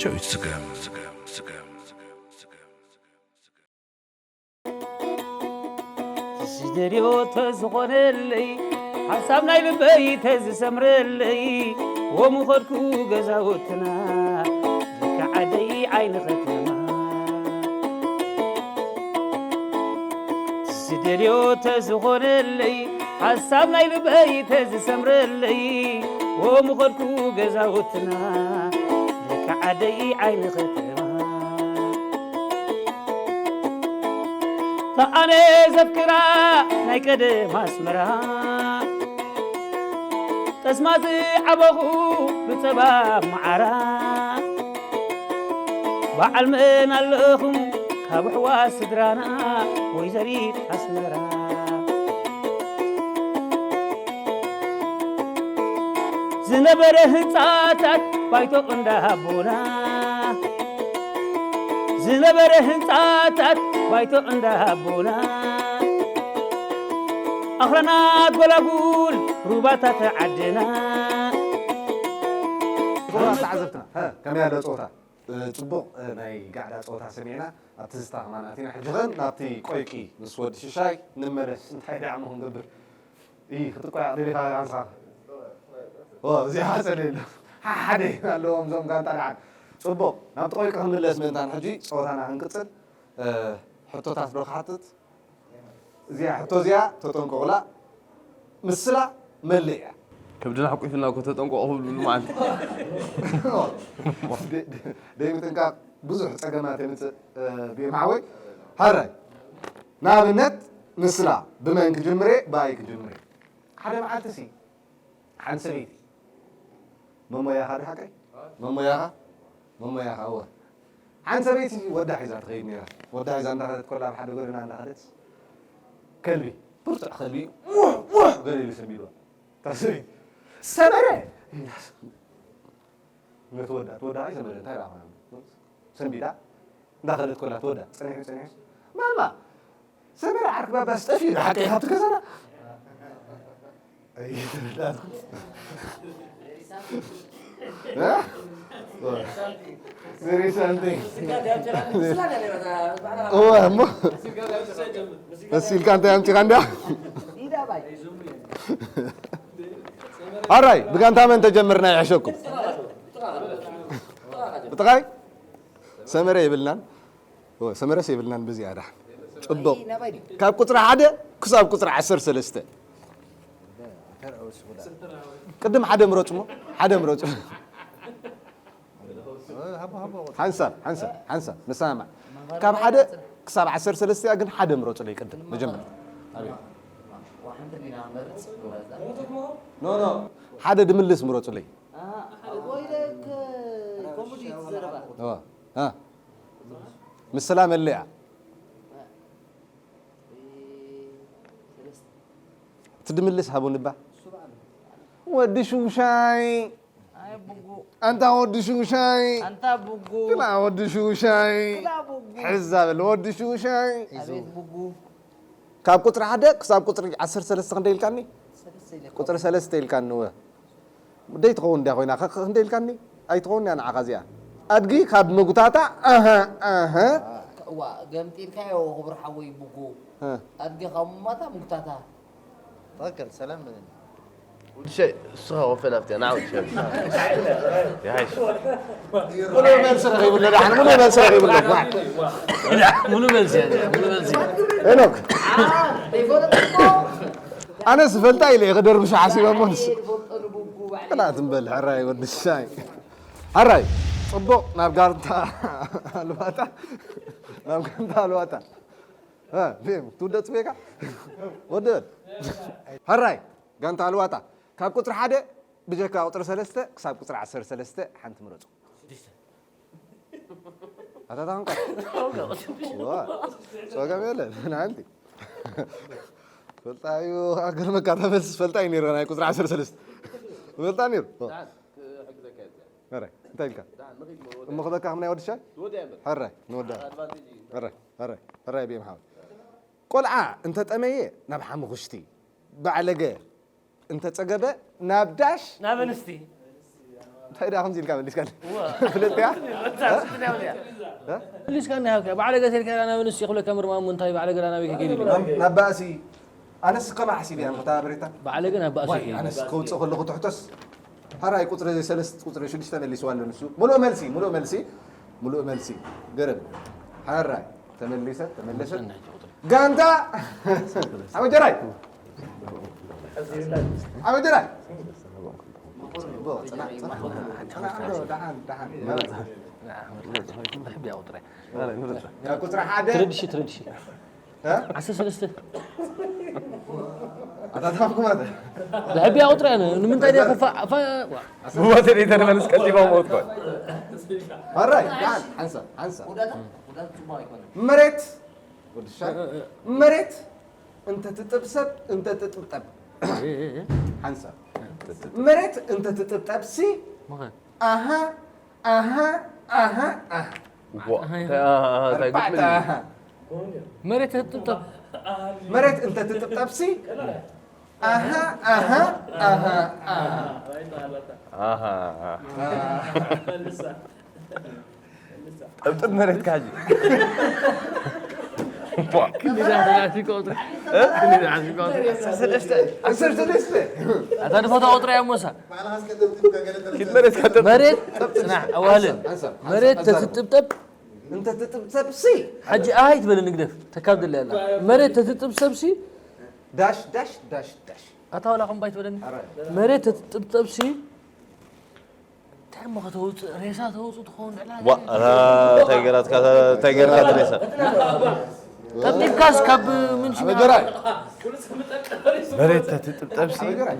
ዳዊት ስገም። ዝደልዮ ተዝኾነለይ፣ ሓሳብ ናይ ልበይ ተዝሰምረለይ፣ ወምኸድኩ ገዛውትና፣ ደቂ ዓደይ ዓይኒ ኸተማ። ዝደልዮ ተዝኾነለይ፣ ሓሳብ ናይ ልበይ ተዝሰምረለይ፣ ወምኸድኩ ገዛውትና፣ ደቂ ዓደይ ዓይኒ ኸተማ። ተኣነ ዘፍቅራ ናይ ቀደም ኣስመራ፣ ጠስማ ዝዓበኹ ብጸባ መዓራ። በዓል መን ኣለኹም ካብ ኣሕዋት ስድራና፣ ወይዘሪት ኣስመራ። ዝነበረ ህንጻታት ባይቶ እንዳ ኣቦና፣ ዝነበረ ህንጻታት ባይቶ እንዳ ኣቦና፣ ኣኽራናት ጎላጉል ሩባታት ዓድና። ክቡራት ተዓዘብትና፣ ከመይ ኣሎ ጸወታ? ጽቡቕ ናይ ጋዕዳ ጸወታ ሰሚዕና ኣብ ትዝታ ከማን ኣቲና። ሕጂ ኸን ናብቲ ቆይቂ ምስ ወዲ ሽሻይ ንመለስ። እንታይ ደኣ እሞ ክንገብር? ኢ፣ ክትቆያቕ ደሊኻ ኣንሳ። ኦ፣ እዚኣ ሓጸለ የለ። ሓደ ኣለዎም እዞም ጋንታ ደሓን። ጽቡቕ፣ ናብቲ ቆይቂ ክንምለስ ምእንታን ሕጂ ጸወታና ክንቅጽል፣ እ፣ ሕቶታት ዶ ክሓትት? እዚኣ ሕቶ እዚኣ ተጠንቀቑላ። ምስላ መለይ እያ። ከብድና ሕቁፍና እኮ ተጠንቀቑ ክብሉ መዓልቲ። ደ-፣ ደ-፣ ደይምጥንቃቕ ብዙሕ ጸገማት የምጽእ፣ እ፣ ብየማሓወይ። ሃራይ፣ ንኣብነት ምስላ ብመን ክጅምር እየ? ብኣይ ክጅምር እየ። ሓደ መዓልቲ ሲ ሓንቲ ሰበይቲ መሞያኻ ዶ ሓቀይ? መሞያኻ? መሞያኻ፣ እወ። ሓንቲ ሰበይቲ ወዳ ሒዛ ትኸይድ ነይራ። ወዳ ሒዛ እንዳኸደት ኮላ ኣብ ሓደ ጎደና እንዳኸደት ከልቢ፣ ብርቱዕ ከልቢ፣ ውሕ፣ ውሕ ገለ ኢሉ ሰንቢድዋ። እታ ሰበይቲ፣ "ሰመረ!" ኢላ ነቲ ወዳ፣ እቲ ወዳ ከኣ ሰመረ፣ እንታይ ደኣ ኾነ? ሰንቢዳ፣ እንዳኸደት ኮላ እቲ ወዳ፣ ጸኒሑ፣ ጸኒሑ፣ "ማማ፣ ሰመረ ዓርኪ ባባስ ጠፊኡ ዶ ሓቀይ ካብቲ ገዛና?" ኣይተረዳእኩ። እ? There is something. እወ፣ እሞ መሲልካ እንታይ ኣምጺኻ እንድያ? ኣራይ፣ ብጋንታ መን ተጀምርና ይሕሸኩም? ብጥቓይ? ሰመረ የብልናን። ኦ፣ ሰመረስ የብልናን ብዚኣ ዳሕን። ጽቡቕ። ካብ ቁጽሪ ሓደ ክሳብ ቁጽሪ ዓሰርተ ሰለስተ። ቅድም ሓደ ምረጹ እሞ፣ ሓደ ምረጹ። ሓንሳብ፣ ሓንሳብ፣ ሓንሳብ፣ ንሰማማዕ። ካብ ሓደ ክሳብ ዓሰርተ ሰለስተ እያ፣ ግን ሓደ ምረጹለይ ቅድም፣ መጀመርያ። ኣቤት። ኖ፣ ኖ፣ ሓደ ድምልስ ምረጹለይ። ኦ፣ እ። ምስላ መለያ። እቲ ድምልስ ሃቡኒ እባ። ወዲ ሽውሻይ። ኣይ፣ ቡጉ። ኣንታ ወዲ ሽውሻይ። ኣንታ ቡጉ። ክላ ወዲ ሽውሻይ። ክላ ቡጉ። ሕዛ በል ወዲ ሽውሻይ። ኣቤት ቡጉ። ካብ ቁጽሪ ሓደ ክሳብ ቁጽሪ ዓሰርተ ሰለስተ ክንደይ ኢልካኒ? ሰለስተ ኢለ። ቁጽሪ ሰለስተ ኢልካኒ፣ እወ። ደይ ትኸውን እንድያ ኮይና፣ ከ-፣ ከ-፣ ክንደይ ኢልካኒ? ኣይትኸውን እያ ንዓኻ እዚኣ። ኣድጊ ካብ መጉታታ፣ ኣሃ፣ ኣሃ። እዋ፣ ገምጢልካዮ ክቡር ሓወይ ቡጉ። እ። ኣድጊ ካብ ሙማታ ምጉታታ። ተኸከል፣ ሰላም በለኒ። ውድሸይ፣ እስኻ ኮፈን ኣብቲያ፣ ንዓ ውድሸይ። ይሃይሽ። ሙሉእ መልሲ ረኺቡሎ፣ ደሓን ሙሉእ መልሲ ረኺቡሎ። ሙሉእ መልሲ እያ፣ ሙሉእ መልሲ እያ። ሄኖክ። ኣነ ዝፈልጣ ኢለ እየ ክደርብሾ ሓሲበ እሞ ንሱ። ክላ ትም በል፣ ሕራይ ወዲ ሽሻይ። ሕራይ፣ ጽቡቕ፣ ናብ ጋንታ ኣልዋታ፣ ናብ ጋንታ ኣልዋታ። እ፣ ቤም፣ ትውደእ ጽበየካ? ወዲ በል። ሕራይ፣ ጋንታ ኣልዋታ፣ ካብ ቁጽሪ ሓደ ብጀካ ቁጽሪ ሰለስተ ክሳብ ቁጽሪ ዓሰርተ ሰለስተ ሓንቲ ምረጹ። ኣታ ታንቃ። ዋ፣ ጸገም የለን፣ ንሓንቲ። ፈልጣዩ፣ ኣገርመካ፣ እታ መልሲ ፈልጣ እዩ ነይረ፣ ናይ ቁጽሪ ዓሰርተ ሰለስተ። ፈልጣ ነይሩ። ዋ። ዳን፣ ክሕግዘካ እየ። ሕራይ፣ እንታይ ኢልካ? ዳን፣ ንኺድ መወዳእታ። እሞ ክበካ ከም ናይ ወዲ ሻይ? ትወድያ እምበር። ሕራይ፣ ንወዳ። ኣድቫንቴጅ እዩ። ሕራይ፣ ሕራይ፣ ሕራይ፣ ቤም ሓወይ። ቆልዓ እንተጠመየ ናብ ሓሙኽሽቲ፣ ባዕለገ እንተጸገበ ናብ ዳሽ፣ ናብ ኣንስቲ። እንታይ ደኣ ከምዚ ኢልካ መሊስካኒ? ፍልጥያ? መሊስካ ናይ ሃብካ ባዕለ ገቴልካ ናብ ንስ ይኽብለካ ምርማሙ እንታይ ባዕለ ገራ ናበይ ከይዱ ኢሉ? ናብ ባእሲ ኣነስ ከማ ሓሲብ እያ እታ በሬታ። ባዕለ ግን ኣብ ባእሲ ዋይ ከይዱ። ኣነስ ከውፅእ ከለኹ ትሕቶስ ሓራይ ቁፅሪ ሰለስተ ቁፅሪ ሽዱሽተ መሊስዋ ኣሎ ንሱ። ሙሉእ መልሲ ሙሉእ መልሲ ሙሉእ መልሲ። ገረብ ሓራይ ተመሊሰ ተመለሰ። ጋንታ ኣበጀራይ ኣበጀራይ። ደሓን ደሓን ብሕብያ ቁጥረ ካብ ቁፅሪ ሓደ ትረድሺ ትረድሺ እ? ዓሰርተ ሰለስተ ኣታታፍኩማተ ብሕብያ ቁጥረ እያ ንምንታይ ደ ከፋ ብሞተ ደይተንመልስ ቀልጢፋ ሞት ኮን ሓራይ ደሓን ሓንሳብ ሓንሳብ መሬት ወዲ ሻ መሬት እንተ ትጥብ ሰብ እንተ ትጥብጠብ ሓንሳብ መሬት እንተ ትጥብጠብ ሲ ኣሃ ኣሃ ኣሃ ኣሃ ኣርባዕተ ኣሃ መሬት ትጥብጠብ መሬት እንተ ትጥብጠብ ሲ ኣሃ ኣሃ ኣሃ ኣሃ ጠብጥብ መሬት ካጂ ክንዲ ዝሓዝካ ቁጥሪ ክንዲ ዝሓዝካ ቁጥሪ ዓሰርተ ሰለስተ ኣታ ድፎታ ቁጥሪ እያ ሞሳ ኪድ መሬት ካጠብ መሬት ጽናሕ ኣዋልን ሓንሳብ መሬት ሓንሳብ ተትጥብጠብ እንተ ትጥብጠብ ሲ ሓጂ ኣይ ትበል ንግደፍ ተካብ ድለ ኣላ መሬት ተትጥብሰብ ሲ ዳሽ ዳሽ ዳሽ ዳሽ ኣታ ዋላ ኹምባይ ትበለኒ ኣረ መሬት ተትጥብጠብ ሲ እንታይ እሞ ከተውፅእ ሬሳ ተውፅእ ትኸውን ዕላ ዋ ኣታ እንታይ ገራትካ እንታይ ገርካ ትሬሳ ጠብጢብካስ ካብ ምን ሽሚዓ ኣበጀራይ መሬት ተትጥብጠብ ሲ ኣበጀራይ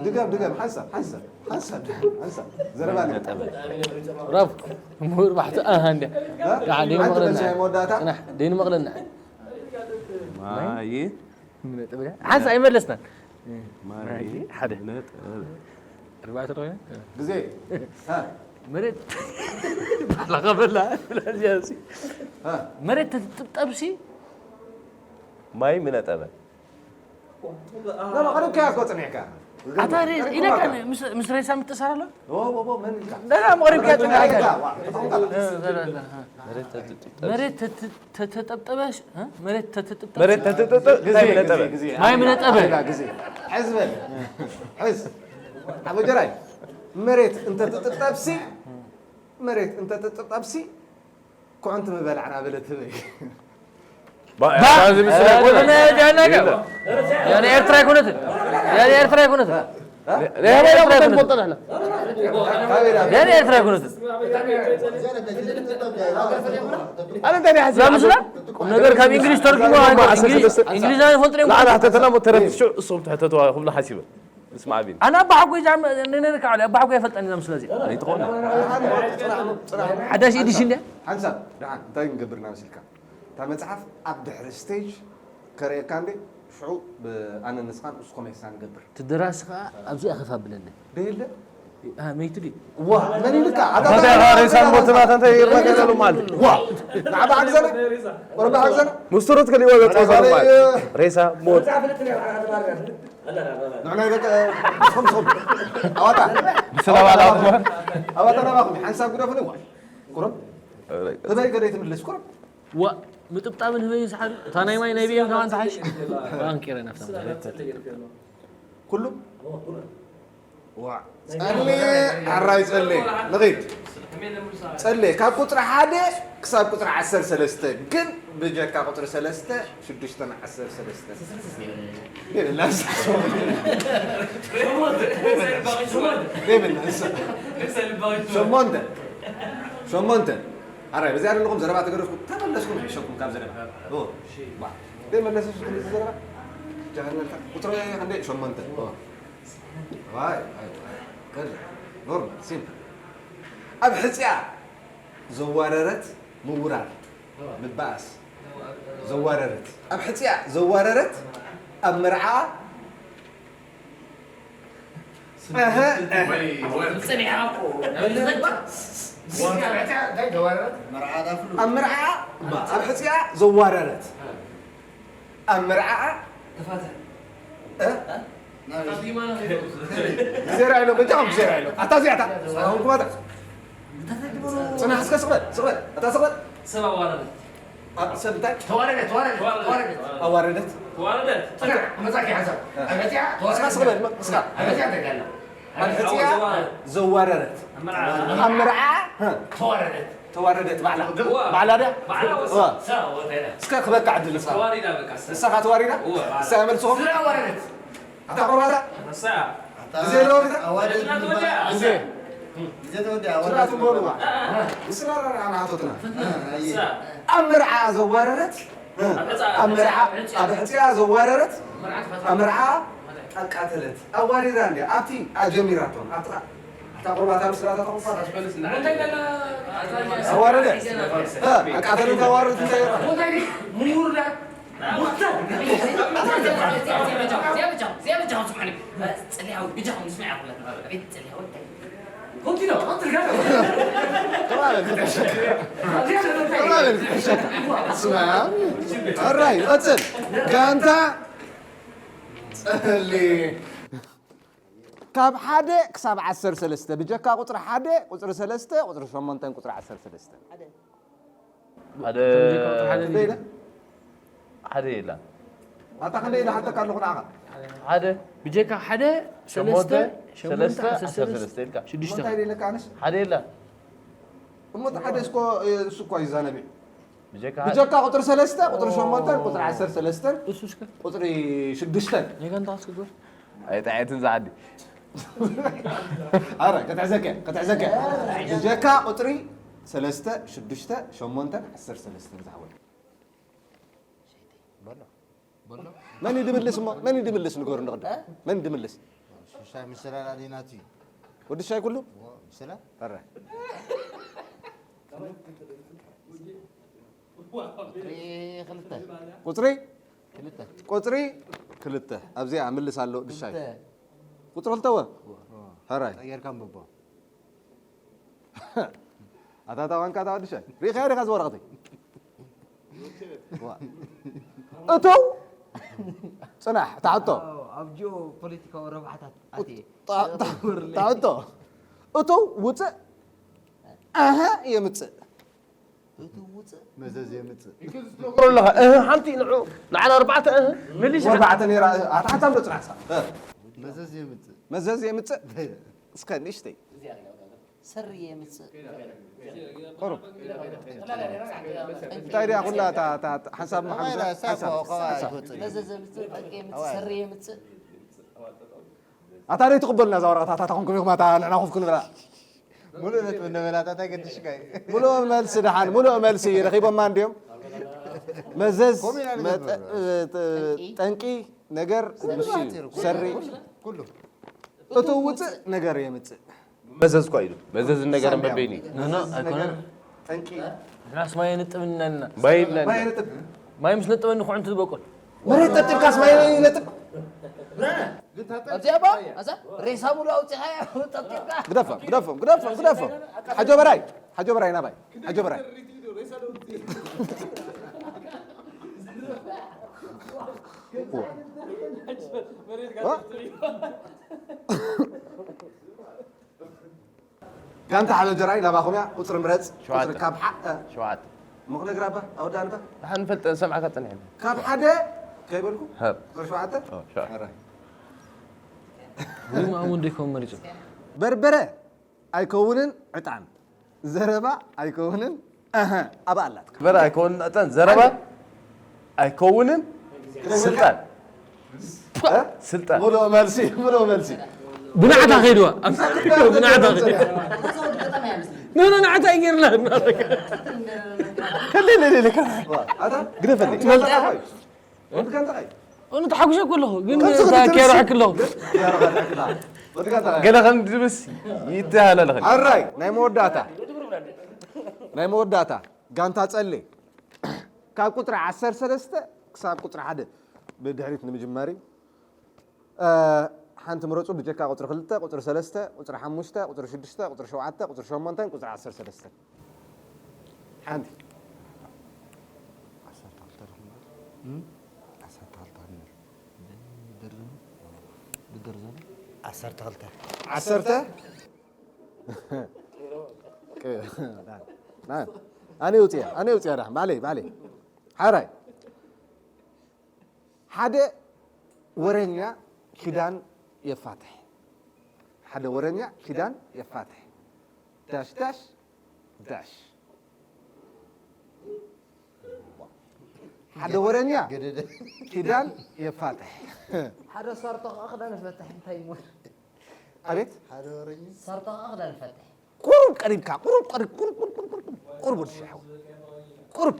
ድገም ድገም ሓንሳብ ሓንሳብ ሓንሳብ ሓንሳብ ዘረባ ንግጠም ራብ ምሁር ባሕቲ ኣሃ እንዲያ ደሓን ደይኑ ሓንቲ መቕለና መልሲ ናይ መወዳእታ ጽናሕ ደይኑ መቕለና ማይ ሓንሳ ኣይመለስናን ማይ ሓደ ነጠበ ኣርባዕተ ዶ ግዜ ሃ መሬት ባላኸበላ ብላዚያሲ ሃ መሬት ተትጥብጠብሲ ማይ ምነጠበ ለማ ቀደም ከያ እኮ ጽኒዕካ ኣታ ሬ- ኢለካ ምስ- ምስ ሬሳ ምትእሳር ኣሎ ኦ ቦቦ መን ኢልካ ደላ መቕሪብካ ጽኒዕካ ዋ ተጠቕምካ መሬት ተት- ተተጠብጠበ እ? መሬት ተትጥብጠብ መሬት ተትጥብጠብ እንታይ ምነጠበ ግዜ ማይ ምነጠበ። ግዜ ሕዝ በል ሕዝ ኣበጀራይ መሬት እንተ ትጥብጠብሲ መሬት እንተ ትጥብጠብሲ ኩዕንቲ ምበላዕና በለት ህበይ እዚ ምስላ ያኔ ኤርትራ ኣይኮነትን ያኔ ኤርትራ ኣይኮነትን ናይ ሃበይ ዳ ቦታ ንፈልጦ ንሕና ያኔ ኤርትራ ኣይኮነትን ኣነ እንታይ ናይ ሓዚ ዛ ምስላ ቁም ነገር ካብ እንግሊዝ ተርጉሞ ዓሰርተ ሰለስተ እንግሊዝ ኣይፈልጥን እዮም ንዓና ሕተተና ሞ ተረፍ ሽዑ እሶም ትሕተትዋ ክብሉ ሓሲበ ንስማዕ ቢን ኣነ ኣባ ሓጎይ ዛ ነነካ ዓለ ኣባ ሓጎይ ኣይፈልጠን እዛ ምስላ እዚኣ ኣይትኾነ ሓዳሽ ኢዲሽ እንዲያ ሓንሳብ ደሓን እንታይ ክንገብር ኢና መሲልካ እታ መፅሓፍ ኣብ ድሕሪ ስቴጅ ከርእየካ እንዴ ሽዑ ኣነ ንስኻን እሱ ኮሜሳ ንገብር ትደራሲ ከዓ ኣብዚኣ ከፍ ኣብለኒ ደየለ መይቱ ድዩ ዋ መን ኢልካ እንታይ ሬሳ ሞትና እንታይ ይርና ገዛሉ ማለት ዋ ንዓባ ሓግዘና ወረባ ሓግዘና ምስትሮት ከሊዎ ዘጠዘሩ ማለት ሬሳ ሞት ንዕናይ ደቂ ሶም ሶም ኣዋጣ ብሰላም ኣላኹም ኣዋጣ ናባኹም ሓንሳብ ግደፉኒ ዋ ቁረብ ህበይ ከደይ ትምልስ ቁረብ ዋ ምጥብጣብን ህበይን ዝሓሉ እታ ናይ ማይ ናይ ብኤም ከማን ትሓሽ ኣንቂረ ናፍታ ኩሉ ዋ ጸሌ ኣራይ ጸሌ ንኺድ ጸሌ ካብ ቁፅሪ ሓደ ክሳብ ቁፅሪ ዓሰርተ ሰለስተ ግን ብጀካ ቁፅሪ ሰለስተ ሽዱሽተን ዓሰርተ ሰለስተ ሸሞንተ ሸሞንተ ኣራይ በዚኣ ዘለኹም ዘረባ ተገደፍኩም ተመለስኩም ይሕሸኩም ካብ ዘረባ ዘይመለሰ ዘረባ ጃህነልካ ቁፅሪ ክንደይ ሸሞንተ ኖርማል ሲምፕል ኣብ ሕፅያ ዘዋረረት ምውራር ምባኣስ ዘዋረረት ኣብ ሕፅያ ዘዋረረት ኣብ መርዓ ኣብ መርዓ ኣብ ሕፅያ ዘዋረረት ኣብ መርዓ ግዜ ርኣይ ኣሎ፣ በጃኹም ግዜ ርኣይ ኣሎ። ኣታ እዚኣ እታ፣ ኣሁን ክባታ። ጽናሕ እስከ ስቕበል፣ ስቕበል፣ ኣታ ስቕበል። ሰብ ኣዋረደት። ኣ-፣ ሰብ እንታይ? ተዋረደት፣ ተዋረደት፣ ተዋረደት። ኣዋረደት። ተዋረደት። ጽናሕ፣ መጻኪ ሓሳብ። እ። ኣበዚኣ እስካ ተዋረደት። ስቕበል፣ እስካ። ኣበዚኣ እንታይ ኣላ? ኣብ ሕጽያ ኣዎ፣ ዘዋረደት። ዘዋረደት። ኣብ መርዓ። ኣብ መርዓ። እ። ተዋረደት። ተዋረደት ባዕላ። እዋ። ባዕላ ድያ? ባዕላ ወስ-፣ እዋ። ሳ-፣ ወተላ። እስከ ክበካ ዕድል ንስኻ። ተዋሪዳ በቃ፣ ሳ-፣ ንስኻ ተዋሪዳ? እዋ፣ ባዕላ። ንሳ እያ መልስኹም? ስራ ወረደት። ኣታ ቆርባታ? ንሳ። ግዜ ዶ ወዲዳ? ኣዋደድ ግዜ። ግዜ ተወዲኣ፣ ኣዋደድ ስርዓት እምበሩ። ኣኣ። ንስራ ራ ናቶትና። ኣየ። ንሳ። ኣብ መርዓ ዘዋረረት፣ ኣብ ሕፃ-፣ ኣብ መርዓ፣ ኣብ ሕፅያ። ኣብ ሕፅያ ዘዋረረት፣ ኣብ መርዓ ኣቃተለት። ኣዋሪዳ እንድያ። ኣብቲ ኣጀሚራቶም። ኣብቲ ኸ-፣ ኣብታ ቁርባታ ምስላ እታ ተቑፋ። ኣዋረደ። እ፣ ኣቃተለት፣ ኣዋረደት እንታይ ይረኣ? ምሁር ዳ-፣ ኣራይ፣ ቀጽል። ጋንታ ጸሊ። ካብ ሓደ ክሳብ ዓሰርተ ሰለስተ፣ ብጀካ ቁጽሪ ሓደ፣ ቁጽሪ ሰለስተ፣ ቁጽሪ ሸሞንተን ቁጽሪ ዓሰርተ ሰለስተ። ሓደ ብጀካ ቁጽሪ ሓደ ሓደ ኢለ? ሓደ የላ። ኣታ ክንደይ ኢለ ሓተካ ኣለኹ ንዓኻ? ሓደ ብጀካ ሓደ፣ ሸሞንተ፣ ሰለስተ፣ ሸሞንተ፣ ሰለስተ፣ ዓሰርተ ሰለስተ፣ ዓሰርተ ሰለስተ ኢልካ። ሽዱሽተ። እንታይ ኢለካ ኣነስ? ሓደ የላ። እሞ እቲ ሓደ እስኮ፣ እሱ እኮ ይዛነብ እዩ። ብጀካ ሓደ። ብጀካ ቁጽሪ ሰለስተ፣ ቁጽሪ ሸሞንተን፣ ቁጽሪ ዓሰርተ ሰለስተን፣ እሱ እስከ? ቁጽሪ ሽዱሽተን። ናይ ጋንታ እስከ ግበር። ኣይጠዓየትን ዝዓዲ። ኣረ፣ ክትሕዘከ፣ ክትሕዘከ። ብጀካ ቁጽሪ ሰለስተ፣ ሽዱሽተ፣ ሸሞንተን፣ ዓሰርተ ሰለስተን ዝሓወል። በሎ፣ በሎ። መን እዩ ድምልስ እሞ? መን እዩ ድምልስ ንገሩ ንቕድም። እ? መን ድምልስ? ሻይ ምስላ ላሊናቲ። ወዲ ሻይ ኩሉ? ወ-፣ ምስላ? ኣረ። ቁጽሪ ክልተ። ቁጽሪ? ክልተ። ቁጽሪ ክልተ። ኣብዚኣ ምልስ ኣሎ፣ ድሻይ። ክልተ። ቁጽሪ ክልተ ወ? ወ-፣ ሀራይ። ቀየርካ ኣንብቦ። ኣታ፣ ኣታ፣ ዋንካ፣ ኣታ፣ ድሻይ። ሪኢኻ ዲኻ እዚ ወረቐተይ? ዋ። እተው። ጽናሕ፣ እታ ሕቶ። ኣብ፣ ኣብ ጂኦ ፖለቲካዊ ረብሓታት ኣትየ። ጣ-፣ ጣ-፣ እታ ሕቶ። እተው፣ ውጽእ፣ ኣሀ፣ የምጽእ። እቲ ውጽእ መዘዝ የምጽእ። ትነግሮ ኣለኻ፣ እህ፣ ሓንቲ ንዑ፣ ንዓና ኣርባዕተ፣ እህ፣ መሊስ። ኣርባዕተ ነይራ፣ እህ፣ ኣታ ሓንሳብ ዶ ጽናሕሳ? እህ። መዘዝ የምጽእ። መዘዝ የምጽእ። እስከ ንእሽተይ። ሰሪ የምጽእ። ቁሩብ። እንታይ ድያ ኩላ እታ፣ እታ፣ እታ ሓንሳብ ኣዋይ፣ መሓመድ? ሓንሳብ፣ ሓንሳብ። መዘዝ የምጽእ፣ ጠንቂ የምጽእ፣ ሰሪ የምጽእ። ኣታ ደይ ትቕበሉና እዛ ወረቐት፣ ኣታ ታኹም ኢኹም፣ ኣታ ንዕና ኮፍ ክንብላ። ሙሉእ ነጥቢ ነበላ፣ ኣታ እንታይ ገድሽካ እዩ? ሙሉእ መልሲ ደሓን፣ ሙሉእ መልሲ ረኺቦማ እንድዮም። መዘዝ፣ ኮሜና ንገብር። መጠ-፣ እ፣ ጥ-፣ ጠንቂ ነገር ሰሪ ምሽ እዩ። ባጭሩ፣ ኩሉ፣ ሰሪ። ኩሉ፣ ኩሉ። እቱ ውፅእ ነገር የምፅእ። መዘዝ እኳ ኢሉ። መዘዝ ነገር ሳንድያ። እምበበይኒ። ኖ፣ ኖ፣ መዘዝ ኣይኮነን። ነገር ጠንቂ። ራስ ማይ ነጥብ እንልና። ማይ እንልና። ማይ ነጥብ። ማይ ምስ ነጥበኒ ኩዕንቲ ዝበቁል። መሬት ጠጢብካስ ማይ ነጥብ። ኣብዚኣ እባ፣ ኣዛ ሬሳ ሙሉ ኣውጺኻ ጠጢብካ። ግደፎም፣ ግደፎም፣ ግደፎም፣ ግደፎም። ሓጆ በራይ፣ ሓጆ በራይ ናባይ፣ ሓጆ በራይ። ዋ። ጋንታ ሓበጀራይ ናባኹም እያ። ቁጽሪ ምረጽ። ቁጽሪ ሸውዓተ። ካብ ሓ-፣ እ። ሸውዓተ። እሞ ክነግራ እባ፣ ኣወዳእንባ። ደሓን ንፈልጠ፣ ንሰምዓካ ጸኒሕና። ካብ ሓደ ከይበልኩ? ሃብ። ቁጽሪ ሸውዓተ? ኦ፣ ሸውዓተ። ኣረ። ወይ ማእሙን ዶ ይኸውን መሪጹ? በርበረ ኣይከውንን ዕጣን። ዘረባ ኣይከውንን፣ ኣሀ፣ ኣብኣ ኣላትካ። በርበረ ኣይከውንን ዕጣን፣ ዘረባ ኣይከውንን ስልጣን። እ? ስልጣን። ሙሉእ መልሲ፣ ሙሉእ መልሲ። ብናዕታ ከይድዋ። ብናዕታ ከይድዋ። ኖ፣ ኖ፣ ናዕታ እዩ ጌርና። ከለ፣ ለ፣ ለ፣ ለ፣ ከ-፣ ዋ፣ ኣታ? ግደፈለይ። ትፈልጥ ኢኻ? ወዲ ጋንታ ኸይ? ኣነ ተሓጉሰ እኮ ኣለኹ፣ ግን ከምዚ እታ ክልተ ኬሮ ልብሲ? ሕክ ኣለኹ። ኬሮ ሕክ ኣለኹ። ወዲ ጋንታ ኸይ? ገለ ከም ድምስ ይተሃላለኸ። ኣራይ፣ ናይ መወዳእታ። ናይ መወዳእታ። ጋንታ ጸሌ። ካብ ቁጽሪ ዓሰርተ ሰለስተ ክሳብ ቁጽሪ ሓደ ብድሕሪት ንምጅማር እዩ። እ፣ ሓንቲ ምረጹ፣ ብጀካ ቁጽሪ ክልተ፣ ቁጽሪ ሰለስተ፣ ቁጽሪ ሓሙሽተ፣ ቁጽሪ ሽዱሽተ፣ ቁጽሪ ሸውዓተ፣ ቁጽሪ ሸሞንተን ቁጽሪ ዓሰርተ ሰለስተን። ሓንቲ። ዓሰርተ ክልተ ዲኹም? እም? ዓሰርተ ክልተ ክንብል። ደርም። ዓሰርተ ክልተ። ዓሰርተ? ኣነ ውፅያ፣ ኣነ ውፅያ ዳ፣ ባለይ፣ ባለይ። ሓራይ። ሓደ ወረኛ ኪዳን የፋትሕ። ሓደ ወረኛ ኪዳን የፋትሕ። ዳሽ፣ ዳሽ፣ ዳሽ። ሓደ ወረኛ ገደደ። ኪዳን የፋትሕ። ሓደ ሳርቶ ከዓ ክዳን ይፈትሕ፣ እንታይ ይሞት? ኣቤት? ሓደ ወረኛ? ሳርቶ ከዓ ክዳን ይፈትሕ። ቁሩብ ቀሪብካ፣ ቁሩብ፣ ቁሩብ፣ ቁሩብ፣ ቁሩብ፣ ቁሩብ፣ ቁሩብ ወዲ ሸሓው። ቁሩብ።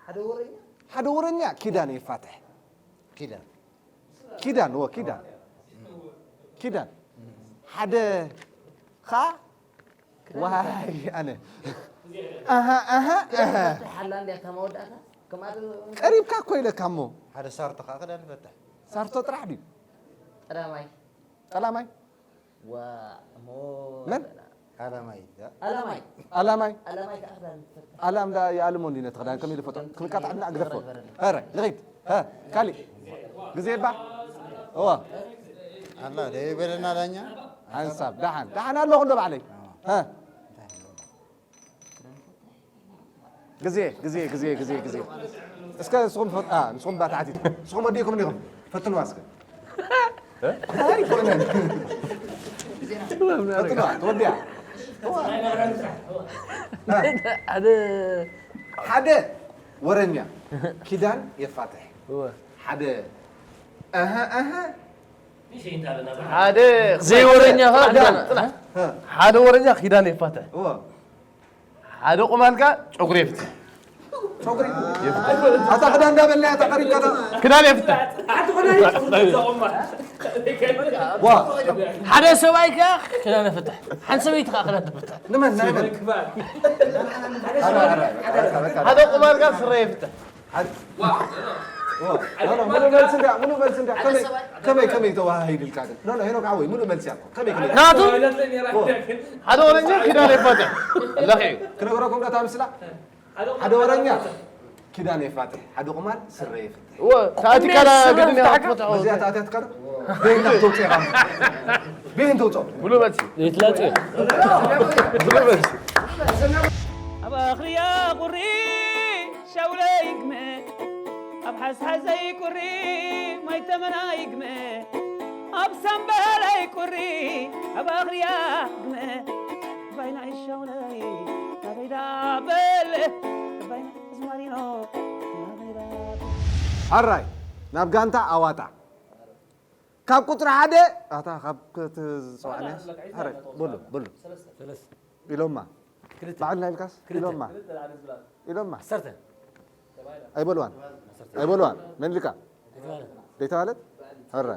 ሓደ ወረኛ? ሓደ ወረኛ ኪዳን የፋትሕ። ኪዳን። ኪዳን፣ ወ፣ ኪዳን። ኪዳን። ሓደ ኸዓ ዋይ፣ ኣነ። ኣሃ፣ ኣሃ፣ ኣሃ። ሓላ እንድያ እታ መወዳእታ። ከምኣ ዶ ቀሪብካ እኮ ኢለካ እሞ። ሓደ ሳርቶ ከዓ ክዳን ይፈትሕ። ሳርቶ ጥራሕ ድዩ? ቀዳማይ። ጠላማይ? ዋ፣ እሞ መን? ኣላማይ፣ ያ? ኣላማይ። ኣላማይ? ኣላማይ ከዓ ክዳን ይፈትሕ። ኣላም ዳ ይኣልሞ እንዲ ነቲ ክዳን ከመይ ኢሉ ይፈቶ? ክንቃጣዕ ድና ግደፎ። ኧረ፣ ንኸይድ። ሀ፣ ካሊእ። ግዜ እባ? እዋ። ኣላ፣ ደይ በለና ዳኛ። ሓንሳብ፣ ደሓን። ደሓን ኣለኹ እንዶ ባዕለይ። ሀ። ግዜ፣ ግዜ፣ ግዜ፣ ግዜ፣ ግዜ። እስከ ንስኹም ፈት-፣ ኣ፣ ንስኹም ባታዕቲ። ንስኹም ወዲእኩም ዲኹም? ፈትንዋ እስከ። እ? ኣሪፍ ኮነ። ፈትንዋ፣ ተወዲኣ። ሓደ ሓደ ወረኛ ኪዳን የፋትሕ። እወ። ሓደ፣ ኣሀ፣ ኣሀ። ሓደ ዘይወረኛ ኸዓ ኪዳን፣ እ? ሓደ ወረኛ ኪዳን የፋትሕ። እወ። ሓደ ቁማል ከኣ ጨጉሪ የፍትሕ። ጨጉሪ? የፍትሕ። ኣታ ክዳን እንዳበልና እያ ተቐሪብካ ታ- ክዳን የፍትሕ። ዋ። ሓደ ሰብኣይ ከኣ ክዳን የፍትሕ። ሓንቲ ሰበይቲ ከኣ ክዳን ትፍትሕ። ንመን? ናይ መን? ኣረ፣ ኣረ፣ ኣረ፣ ኣረ፣ ኣረ። ሓደ ቁማል ከኣ ስረ የፍትሕ። ሓደ ዋ፣ ኖ፣ ኖ፣ ምሉእ መልሲ እንድያ፣ ምሉእ መልሲ እንድያ። ከመይ፣ ከመይ፣ ከመይ ተወሃሂድ ኢልካ ግን? ኖ፣ ኖ፣ ሄኖክ ሓወይ፣ ምሉእ መልሲ እያ እኮ። ከመይ፣ ከመይ? ናቱ ኦ። ሓደ ወረኛ ኪዳን የፋትሕ። ለኺ እዩ። ክነግረኩም ዶ እታ ምስላ? ሓደ ወረኛ ኪዳን የፋትሕ፣ ሓደ ቁማል ስረ የፍትሕ። እወ፣ ተኣቲካ ዳ ግድን እያ ክትፈትሖ። በዚኣ ተኣትያትካ ዶ? ቤንታ ተውፅኦ ኢኻ። ቤን ተውፅኦ። ምሉእ መልሲ። ይትላጽ እዩ። ምሉእ መልሲ። ኣብ ኣኽርያ ቁሪ ሻውለይ ግመ፣ ኣብ ሓዝሓዘይ ቁሪ ማይ ተመናይ ግመ፣ ኣብ ሳምበለይ ቁሪ ኣብ ኣኽርያ ግመ፣ ባይናይ ሻውለይ ናበይ ዳበል፣ ባይናይ ኣዝማሪኖ ናበይ ዳበል። ኣራይ፣ ናብ ጋንታ ኣዋጣ። ካብ ቁጽሪ ሓደ፣ ኣታ ካብ ክትጽዋዕንያስ? ኣረ፣ በሉ፣ በሉ። ኢሎማ። ክልተ። ባዕልና ኢልካስ? ክልተ። ኢሎማ። ክልተ ንኣነ ዝብላ። ኢሎማ። ዓሰርተ። ኣይበልዋን። ኣይበልዋን። መን ኢልካ? ኣይተባህለን። ዘይተባህለት? ኣረ።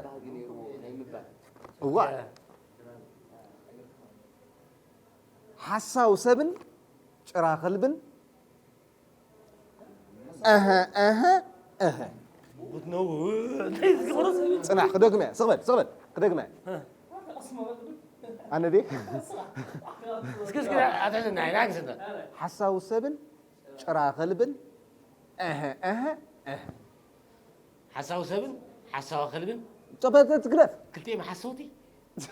እዋ። ሓሳው ሰብን ጭራ ከልብን። ኣሀ፣ ኣሀ፣ ኣሀ። ጽናሕ፣ ክደግመ እያ። ስቕ በል፣ ስቕ በል፣ ክደግመ እያ። ኣነ ድየ? እስኪ፣ እስኪ፣ ኣትሕዘና፣ ኣይናግዝና። ሓሳዊ ሰብን ጭራ ከልብን። ኣሀ፣ ኣሀ፣ ኣሀ። ሓሳዊ ሰብን ሓሳዊ ከልብን። ጨበጥ ትግደፍ። ክልቲኦም ሓሰውቲ።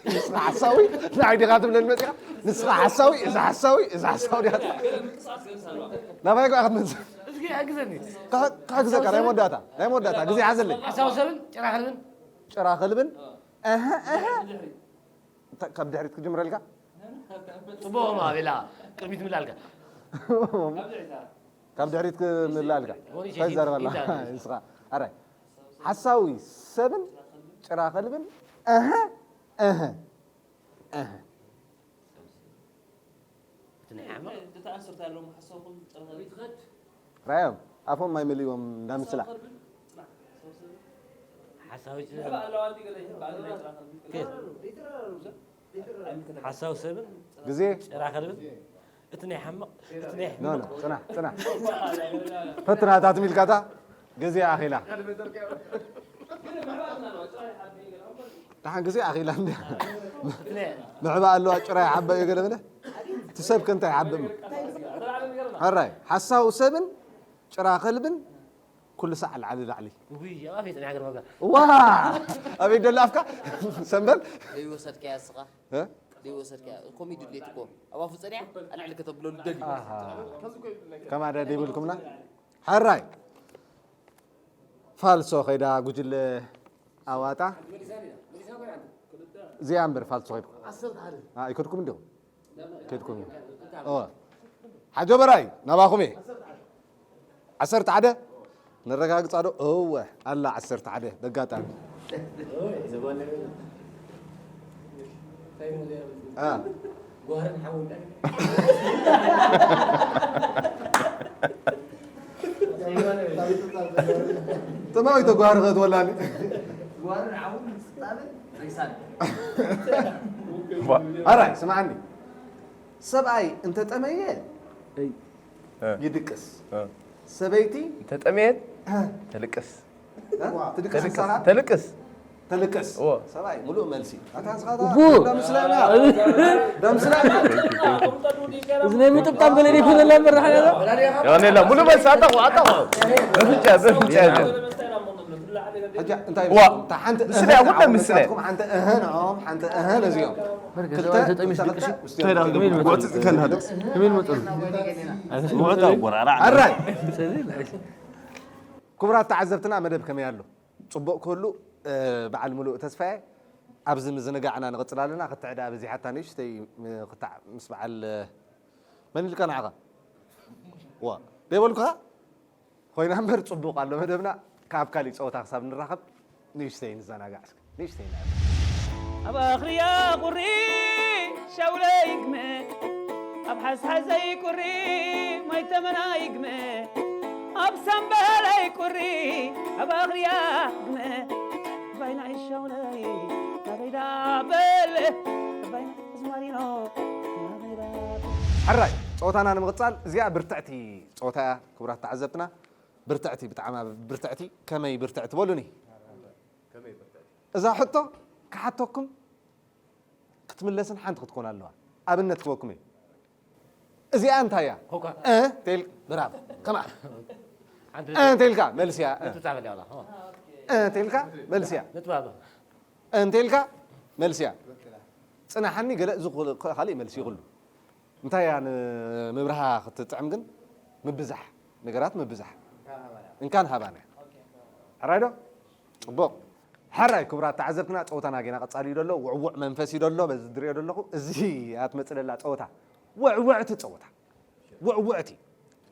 ንስኻ ሓሳዊ፣ ንዓይ ዲኻ ትብለኒ መፂኻ? ንስኻ ሓሳዊ፣ እዚ ሓሳዊ፣ እዚ ሓሳዊ ዲኻ ትብለኒ? ናባይ ጓ ክትመፅእ? እስኪ ሓግዘኒ። ክሕ-፣ ክሕግዘካ፣ ናይ መወዳእታ፣ ናይ መወዳእታ፣ ግዜ ሓዘለይ። ሓሳዊ ሰብን ጭራ ከልብን? ጭራ ከልብን? ኣሀ፣ ኣሀ። እንታይ፣ ካብ ድሕሪት ክጅምረልካ? ጽቡቕ፣ ማቤላ፣ ቅድሚት ምላልካ። ካብ ድሕሪት ክምላልካ። ሞኒሽ እንታይ ይዛረብ ኣላ? ይዛረብ። ንስኻ። ኣረ፣ ሓሳዊ ሰብን ጭራ ከልብን፣ ኣሀ፣ ኣሀ፣ ኣሀ። እቲ ናይ ሓመቕ። እቲ ተኣንስርታ ኣለዎም ሓሳብኩም ጭራ ከልቢ ትኸድ። ራዮም፣ ኣፎም ማይ መሊዎም እንዳምስላ። ሓሳዊ ጭራ። ሓሳዊ ሰብን ግዜ። ጭራ ከልብን። እቲ ናይ ሓመቕ፣ እቲ ናይ ኖ፣ ኖ፣ ሕመቕ። ጽናሕ፣ ጽናሕ። ፈትናታት ሚልካታ ግዜ ኣኺላ። ደሓን ግዜ ኣኺላ እንድያ። እቲ ናይ ምዕባእ ኣለዋ፣ ጭራ ይሓበ እዩ ገለ በለ። እቲ ሰብ ከ እንታይ ይሓብእ? ሕራይ፣ ሓሳዊ ሰብን ጭራ ከልብን ኩሉ ሳዕ ላዕሊ ላዕሊ። ውይ ኣብ ኣፈይ ጸኒሓ ገርመካ። ዋ ኣበይ ደሎ ኣፍካ ሰንበል ዘይወሰድካያ እስኻ እ? ዘይወሰድካያ ኮሚዲ ድሌት እኮ ኣብ ኣፉ ጸኒሓ ኣልዕሊ ከተብሎ ልደሊ ኣሃ። ከማዳ ደይብልኩምና ሓራይ ፋልሶ ከይዳ ጉጅለ ኣዋጣ እዚኣ እምበር ፋልሶ ከይድኩም ኣይከድኩም እንዲኹም ከይድኩም ሓጆ በራይ ናባኹም እየ ዓሰርተ ሓደ ነረጋግጻ ዶ እወ ኣላ ዓሰርተ ሓደ በጋጣሚ ጥማዊ ተጓሪ ክትወላኒ ኣራይ ስማዓኒ ሰብኣይ እንተጠመየ ይድቅስ ሰበይቲ እንተጠምየት ተልቅስ ትድቅስ ንስኻ ተልቅስ ተልቅስ እዎ። ሰብኣይ ሙሉእ መልሲ ኣታ ንስኻ ቡ- ደምስለና ደምስለና እዚ ናይ ምጥብጣብ ገለ ዘይኮነ ላ መራሓ ያዛ የሆነ የለ ሙሉ መልስ ኣጣቑ ኣጣቑ በፍጫ በፍጫ ሕጂ እንታይ ዋ። እታ ሓንቲ ምስለያ፣ ኩለን ምስለያ። ንሳትኩም ሓንቲ እህ ንኦም ሓንቲ እህ ነዚኦም ክልተ ተጠሚስ ክልተ ድቅሽ ውስጥ ጉዕጽ ከናድስ ከመይ መጠኑ ጉዕጣ ጎራራ ኣራይ ክቡራት ተዓዘብትና መደብ ከመይ ኣሎ ጽቡቕ ክህሉ እ፣ በዓል ሙሉእ ተስፋየ ኣብዚ ምዝንጋዕና ንቕጽል ኣለና ክትዕ ደኣ በዚሓታ ንእሽተይ ም- ክታዕ ምስ በዓል እ፣ መን ኢልካ ንዓኻ ዋ ደይበልኩኻ ኮይና እምበር ጽቡቕ ኣሎ መደብና ካብ ካሊእ ጸወታ ክሳብ ንራኸብ ንእሽተይ ንዘናጋዕ እስከ ንእሽተይ ንዕብ ኣብ ኣኽርያ ቁሪ ሸውለ ይግመ ኣብ ሓዝሓዘይ ቁሪ ማይ ተመና ይግመ ኣብ ሰምበለይ ቁሪ ኣብ ኣኽርያ ግመ ባይና ይሸውለይ ናበይዳ በል ባይና ኣዝማሪኖ ናበይዳ በል ሕራይ ጸወታና ንምቕጻል እዚኣ ብርትዕቲ ጸወታ እያ ክቡራት ተዓዘብትና ብርትዕቲ ብጣዕሚ ብርትዕቲ ከመይ ብርትዕቲ በሉኒ እዛ ሕቶ ክሓተኩም ክትምለስን ሓንቲ ክትኮን ኣለዋ ኣብነት ክበኩም እዩ እዚኣ እንታይ እያ ኮካ እ ቴል ብራብ ከማ ሓንቲ እ ቴልካ መልስያ እ ትጻበል ያላ እ ቴልካ መልስያ ንጥባብ እ ቴልካ መልስያ ጽናሓኒ ገለ እዚ ኩሉ- ካሊእ መልሲ ይኽሉ እንታይ እያ ንምብርሃ ክትጥዕም ግን ምብዛሕ ነገራት ምብዛሕ እንካን ሃባና ሕራይ ዶ ጽቡቕ ሕራይ ክቡራት ተዓዘብትና ጸወታና ጌና ቀጻሊ እዩ ደሎ ውዕውዕ መንፈስ እዩ ደሎ በዚ ዝሪኦ ደለኹ እዚ ኣትመጽለላ ጸወታ ውዕውዕቲ ጸወታ ውዕውዕቲ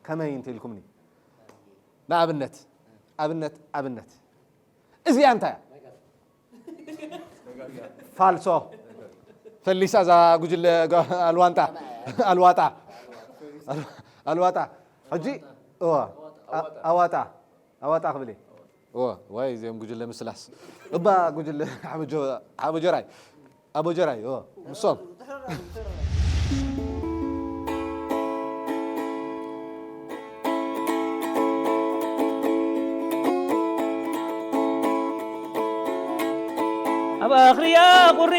ከመይ እንተ ኢልኩምኒ ንኣብነት ኣብነት ኣብነት እዚኣ እንታይ እያ ፋልሶ ፈሊሳ እዛ ጉጅለ ጋ- ኣልዋንጣ ኣልዋጣ ኣልዋጣ ሕጂ እዋ ኣ- ኣዋጣ ኣዋጣ ክብል እየ እዋ ዋይ እዚኦም ጉጅለ ምስላስ እባ ጉጅለ ሓበጆ- ሓበጆራይ ኣቦጀራይ ኦ፣ ምሶም ኣብ ኣኽርያ ቁሪ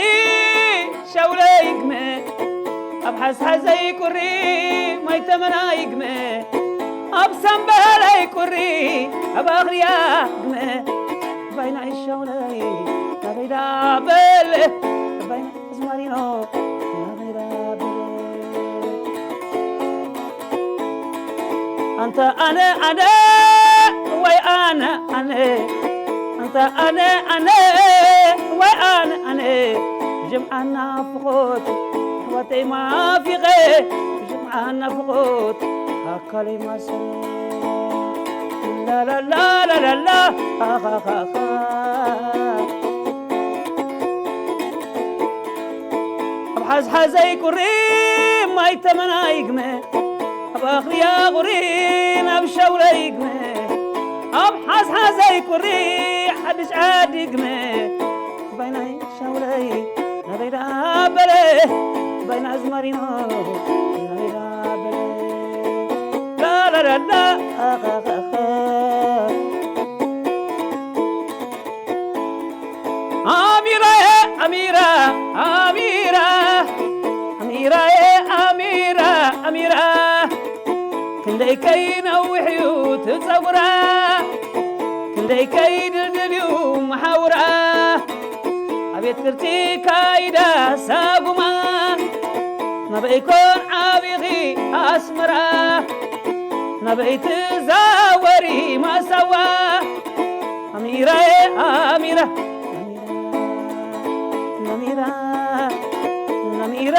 ሸውለ ይግመ ኣብ ሓዝሓዘይ ቁሪ ማይ ተመና ይግመ ኣብ ሰምበለይ ቁሪ ኣብ ኣኽርያ ግመ ባይናይ ሸውለይ ናበይዳ በል ባይና ኣዝማሪኖ ናበይዳ በል ኣንተ ኣነ ኣነ ወይ ኣነ ኣነ ኣንተ ኣነ ኣነ ወይ ኣነ ኣነ ብጀምዓ ናፍቖት ኣሕዋተይ ማፊቐ ብጀምዓ ናፍቖት ኣካለይ ማሰ ላላላላላላ ኣኻኻኻ ኣብ ሓዝሓዘይ ቁሪ ማይ ተመና ይግመ ኣብ ኣኽርያ ቁሪ ናብ ሸውለ ይግመ ኣብ ሓዝሓዘይ ቁሪ ሓድሽ ዓዲ ይግመ ባይናይ ሸውለይ ናበይዳ በለ ባይና ኣዝማሪኖ ናበይዳ በለ ላላላላ ኣኻኻኻ ኣሚራየ ኣሚራ ኣሚራ ኣሚራየ ኣሚራ ኣሚራ ክንደይ ከይነውሕ እዩ ትፀጉራ ደይከይድልድልዩ መሓውራ ኣቤት ቅርጺ ካይዳ ሳጉማ ናበይ ኮን ዓቢኺ ኣስመራ ናበይ ትዛወሪ ማሳዋ ኣሚራዬ ኣሚራ ኣሚራ ኣሚራ ኣሚራ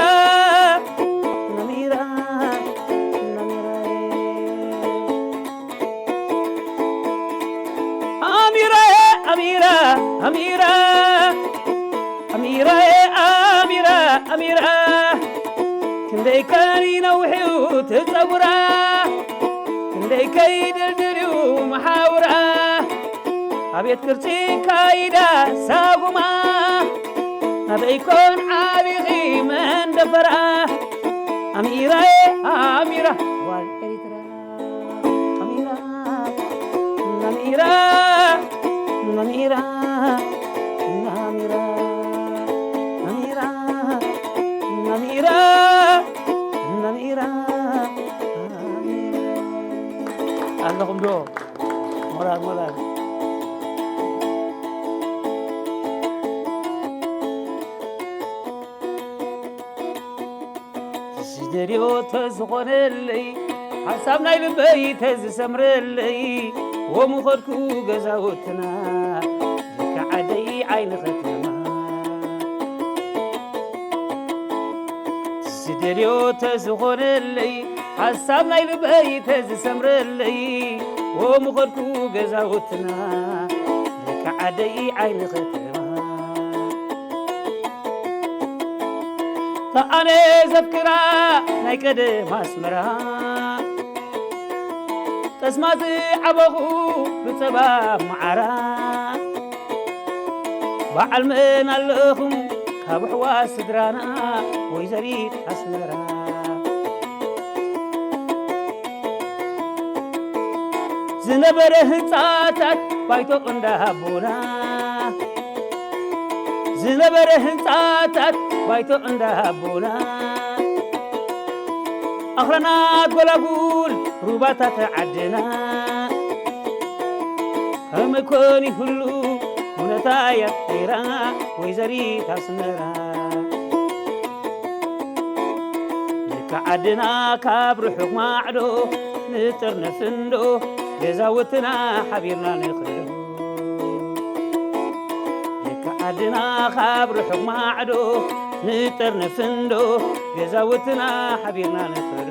ኣሚራ ኣሚራ ኣሚራ ኣሚራ ኣሚራ ኣሚራ ኣሚራ ኣሚራ ክንደይ ከኒ ነውሕዩ ትጸጉራ ክንደይ ከይድልድልዩ መሓውራ ኣቤት ቅርጺ ካይዳ ሳጉማ ናበይ ኮን ዓቢኺ መንደፈራ ኣሚራዬ ኣሚራ ጓል ኤሪትራ ኣሚራ ኣሚራ ኣሚራ ኣሚራ ኣሚራ ኣሚራ ኣለኹም ዶ ሞራል ሞራል ዝደልዮ ተዝኾነለይ ሓሳብ ናይ ልበይ ተዝሰምረለይ ወምኸድኩ ገዛውትና ልክዓደይ ዓይኒ ኸተማ ዝደልዮ ተዝኾነለይ ሓሳብ ናይ ልበይ ተዝሰምረለይ ወምኸድኩ ገዛውትና ልክዓደይ ዓይኒ ኸተማ ተኣነ ዘፍቅራ ናይ ቀደም ኣስመራ ጠስማ ዝዓበኹ ብጸባ መዓራ በዓል መን ኣለኹም ካብ ኣሕዋት ስድራና ወይዘሪት ኣስመራ ዝነበረ ህንጻታት ባይቶ እንዳሃቡና ዝነበረ ህንጻታት ባይቶ እንዳሃቡና ኣኽራናት ጎላጉል ሩባታት ዓድና ከመይ ኮን ይህሉ ኩነታ እያ ቀይራ ወይዘሪት ኣስመራ ልክዕ ዓድና ካብ ርሑቕ ማዕዶ ንጥርንፍ እንዶ ገዛውትና ሓቢርና ንኽዶ ልክዕ ዓድና ካብ ርሑቕ ማዕዶ ንጥርንፍ እንዶ ገዛውትና ሓቢርና ንኽዶ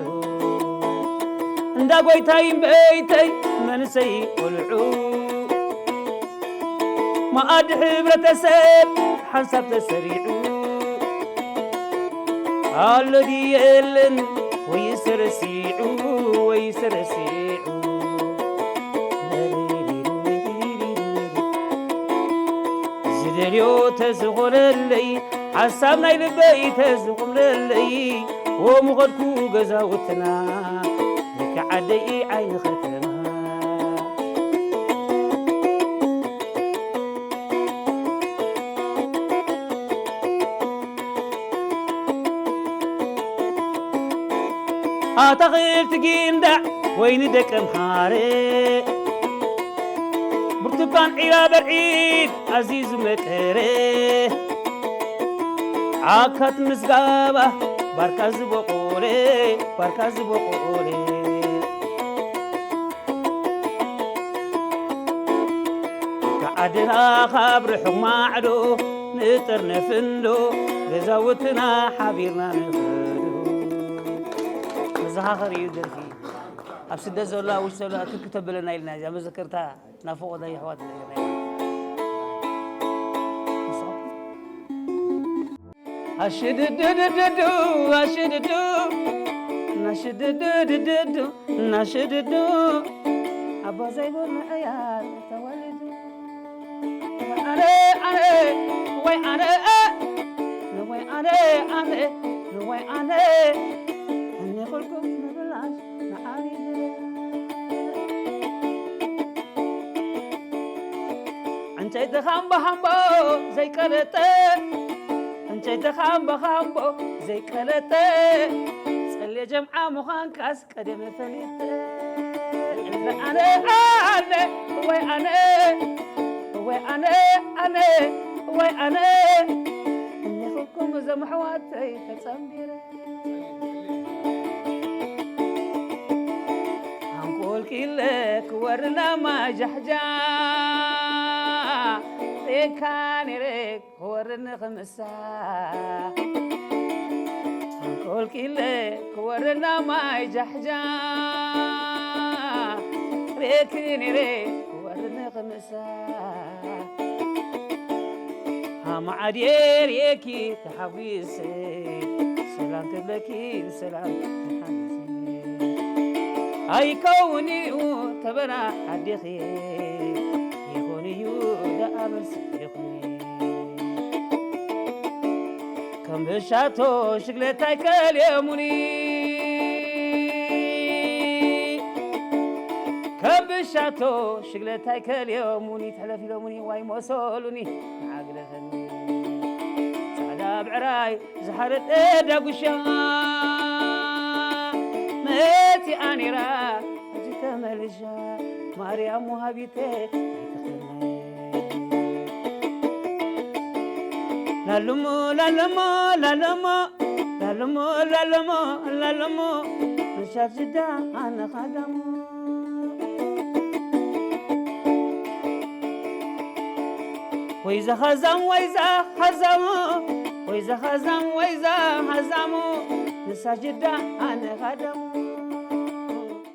እንዳ ጎይታይ እምበይተይ መንሰይ ቆልዑ መኣዲ ሕብረተሰብ ሓንሳብ ተሰሪዑ ኣሎ ድዩ የለን ወይስ ረሲዑ ወይስ ረሲዑ ዝደልዮ ተዝኾነለይ ሓሳብ ናይ ልበይ ተዝኾነለይ ወምኸድኩ ገዛውትና ልክዕ ዓደይ ዓይኒ ኸተማ ኣታኽልቲ ጊንዳዕ ወይኒ ደቀምሓረ ብርቱካን ዒላ በርዒድ ኣዚዙ መቀረ ዓካት ምስጋባ ባርካ ዝበቆለ ባርካ ዝበቆለ ዓድና ካብ ርሑቕ ማዕዶ ንጥርነፍ እንዶ ገዛውትና ሓቢርና ንኸዶ መዘኻኸሪ እዩ ደርፊ ኣብ ስደት ዘሎ ኣብ ውሽጢ ዘሎ ትክ ተብለና ኢልና እዚኣ መዘከርታ ናፍቖት ናይ ኣሕዋት ኣሽድድድድዱ ኣሽድዱ ናሽድድድድዱ ናሽድዱ ኣቦ ዘይብሉ ዕያል ተወሊዱ ኣነ ኣነ ወይ ኣነ ወይ ኣነ ኣነ ወይ ኣነ እኒ ኩልኩም ምብላሽ ንዓሊ ዕንጨይቲ ሃምቦ ሃምቦ ዘይቀለጠ ዕንጨይቲ ሃምቦ ሃምቦ ዘይቀለጠ ጸልየ ጀምዓ ምዃንካስ ቀደም ፈሊጠ ዕላ ኣነ ኣነ ወይ ኣነ ወይ ኣነ ኣነ ወይ ኣነ እኒኽኩም እዞም ኣሕዋተይ ተጸንቢረ። ኣንቆልቂለ ክወርና ማይ ጃሕጃ ሬካ ነይረ ክወርኒ ክምሳ ኣንቆልቂለ ክወርና ማይ ጃሕጃ ሬኪ ነይረ ክወርኒ ክምሳ ሃማዓድየ ሬኪ ተሓጒሰ ሰላም ክብለኪ ብሰላም ተሓጊሰ ኣይከውን እዩ ተበላ ዓዲኺ ይኹን እዩ ደኣ መልሲ ይኹን ከም ብሻቶ ሽግለታይ ከልየሙኒ ከም ብሻቶ ሽግለታይ ከልየሙኒ ትሕለፍ ኢሎሙኒ ዋይ መሰሉኒ ንዓግለኸኒ ጻዕዳ ብዕራይ ዝሓረጠ ዳጉሻ መጺኣ ነይራ ሕጂ ተመልሻ ማርያም ወሃቢተ ኣይትኽልናይ ላሎሞ ላሎሞ ላሎሞ ላሎሞ ላሎሞ ላሎሞ ንሻት ጅዳ ኣነ ኻዳሞ ወይዛ ኻዛም ወይዛ ኻዛሞ ወይዛ ኻዛም ወይዛ ኻዛሞ ንሳ ጅዳ ኣነ ኻዳሞ